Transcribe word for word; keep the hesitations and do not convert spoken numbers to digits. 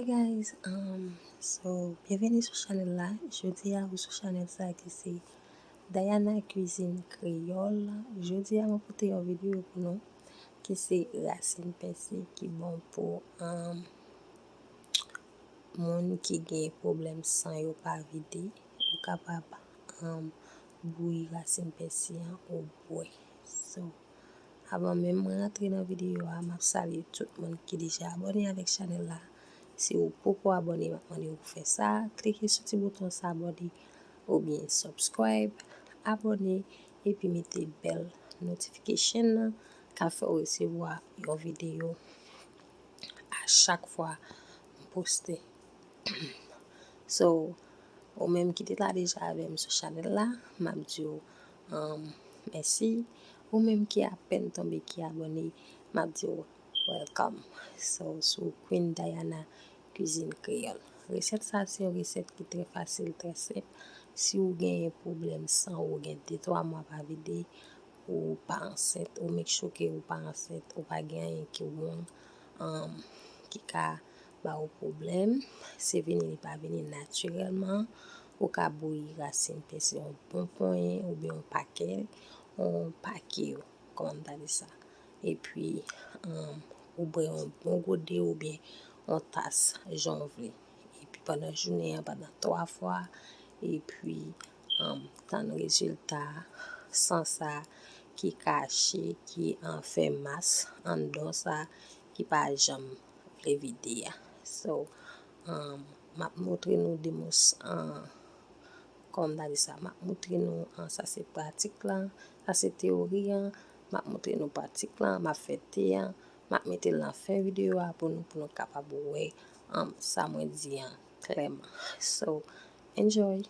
Guys, um, so, byenveni sou chanèl la. Jodi a ou sou chanèl sa ki se Diana Cuisine Créole. Jodi a mwen pote yon videyo pou nou ki se rasin pèsi ki bon pou um, moun ki gen pwoblèm san yo pa vide. Ou kapab um, bouyi rasin pèsi an ou bwè. So, avan menm mwen rantre nan videyo a, m ap salye tout moun ki deja abòne avèk chanèl la. Si ou poko abòne, m ap mande w pou fè sa. Klike sou ti bouton s'abonner oubyen subscribe, abòne, epi mete bèl notification nan, k ap fè w resevwa yon videyo a chak fwa m poste. So, ou menm ki te la deja avè m sou chanèl la, m ap di w um, mèsi. Ou menm ki apèn tonbe, ki abòne, m ap di w welcome. So, sou Queen Diana Cuisine Créole. Resèt sa se yon resèt ki trè fasil, trè senp. Si ou genyen pwoblèm san, ou gen de twa mwa pa vide, ou pa ansent, ou make sure ke ou pa ansent, ou pa gen anyen ki wrong, um, ki ka ba ou pwoblèm, se vini, li pa vini natirèlman, ou ka bouyi rasin pèsi yon bon ponyen oubyen yon pakè, yon pake, kòman m ta di sa. Epi, um, ou bwè yon bon gode oubyen yon tas, jan w vle. Epi pandan jounen an, pandan twa fwa, epi um, tann rezilta san sa ki kache, ki an fè mas anndan sa ki pa janm vle vide a. So, um, m ap montre nou demons, um, kòman m ta di sa, m ap montre nou, um, sa se pratik la, sa se teyori an, m ap montre nou pratik la, m ap fè te an, m ap mete l nan fen videyo a pou nou, pou nou kapab wè um, sa mwen di an klèman. So, enjoy!